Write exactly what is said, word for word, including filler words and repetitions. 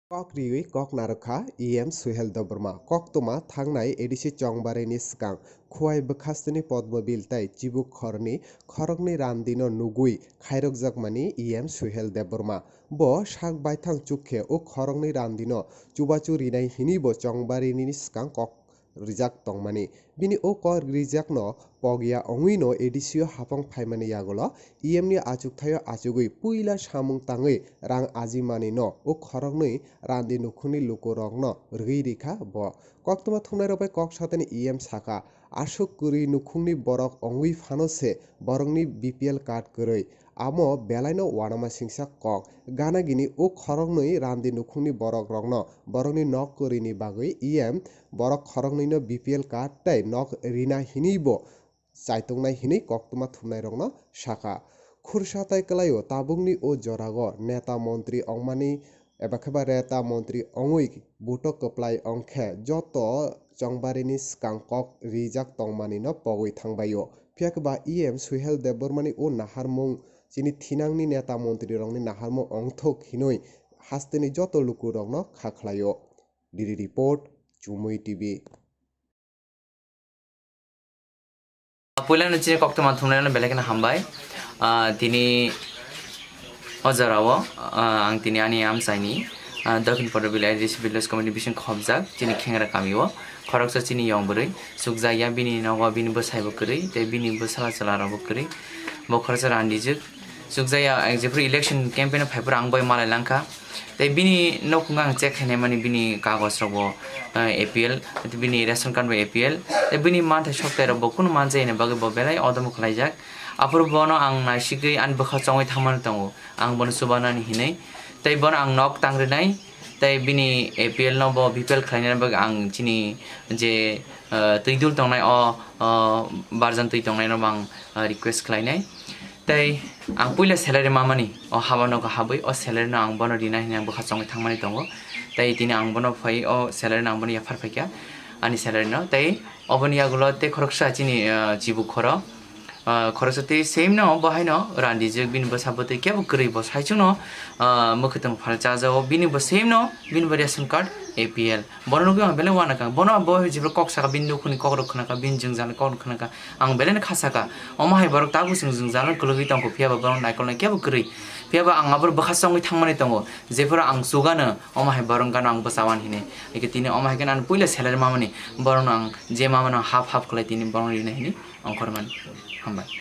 Kok riwi kok narwkha E M Suhel Debbarma. Koktwma thangnai A D C chongbarini swkang Khowai bwkhasteni Podmobil tei Chibukhorni khoroknwi randino nugwi khairokjakmani E M Suhel Debbarma. Bo sak baithang chukhe o khoroknwi randino chubachu rinai hinwi bo chongbarini swkang kok rijak tongmani. Bini o kok rijakno pogya ongwino A D C o hapang phaimani yagulo E M ni achukthaio achugwi puila samung tangwi rang ajimanino o khoroknwi randi nukhungni lukurokno rwgwi rikha bo. Koktwma thumnairok bai kok satani E M sakha, aswk kwrwi nukhungni borok ongwi phano se borokni B P L card kwrwi. Amo belaino uanamasingcha kok. Gana gini o khoroknwi randi nukhungni borokrokno borokni nok kwrwini bagwi E M borok khoroknwino B P L card tei nok rina hinwi bo chaitongnai hinwi koktwma thumnairokno sakha. Khursa tai kwlaio tabukni o jorao neta montri ongmani eba khe ba neta montri ongwi butok kwplai ongkhe joto chongbarini swkang kok rijak tongmanino pogwi thangbaio. Phiya khe ba E M Suhel Debbarmani o naharmung chini thinangni neta montrirokni naharmung ongthok hinwi hasteni joto lukurokno kha khlaio. D D report, Chumui T V. Puilano chini koktwma thumnaino belai kheno hambai. Ah, tini o jorao, ah, ang tini ani amchaini, ah, Dokhin Podmobil A D C Village Committee bising khobjak chini khengra kamio khoroksa chini yong bwrwi chukjakya, bini nogo bini bwsaibo kwrwi tei bini bwsala chwlarokbo kwrwi. Bo khoroksa randijwk chukjakya, ang jephru election campaign o phaiphuru ang bai malai langkha. Tei bini nukhungo ang check khainai mani bini kagoj rok bo, eh, A P L, bini ration card bo A P L, tei bini manthai soktai rok bo kunu manjai ni bagwi bo belai odom khlaijak. Aphuru bono ang naisigwi ani bwkha chongwi thangmani tongo, ang bono chubanani hinwi. Tei bono ang nok tangrinai, tei bini A P L no bo B P L khlainani bagwi ang chini je, eh, twi dul tongnai o, o barjan twi tongnai no bo ang, eh, request khlainai. Tei ang puila salary mamani, o haba nogo habwi o salary no ang bono rina hinwi ang bwkha chongwi thangmani tongo. Tei tini ang bono phai o salary no ang bono yaphar phaikha ani salary no. Tei oboni yagulo tei khoroksa chini, ah, chibu khoro, ah, khoroksa tei same no bo haino randijwk, bini bwsa bwtwi kebo kwrwi bo saichung no, ah, mwkhwtwng phalchajago, bini bo same no, bini bo ration card A P L. Bono nugwi ang belai uanakha. Bono bo jephru kok saka bini nukhungni kokrok khwnakha, bini jwngjal kokrok khwnakha. Ang belai no kha saka. Omo hai borok tabuk chwng jwngjal no kwlwgwi tongkho, phiya ba borok naikolnai kebo kwrwi. Phiya ba ang abo bwkha chongwi thangmani tongo. Jephru ang chugano, omo hai borok gano ang bwchawan hinwi. Eke tini omo hai khe ani puila salary mamani. Borokno ang je mamano half half khlai tini borokno rina hinwi ongkhormani. Hambai.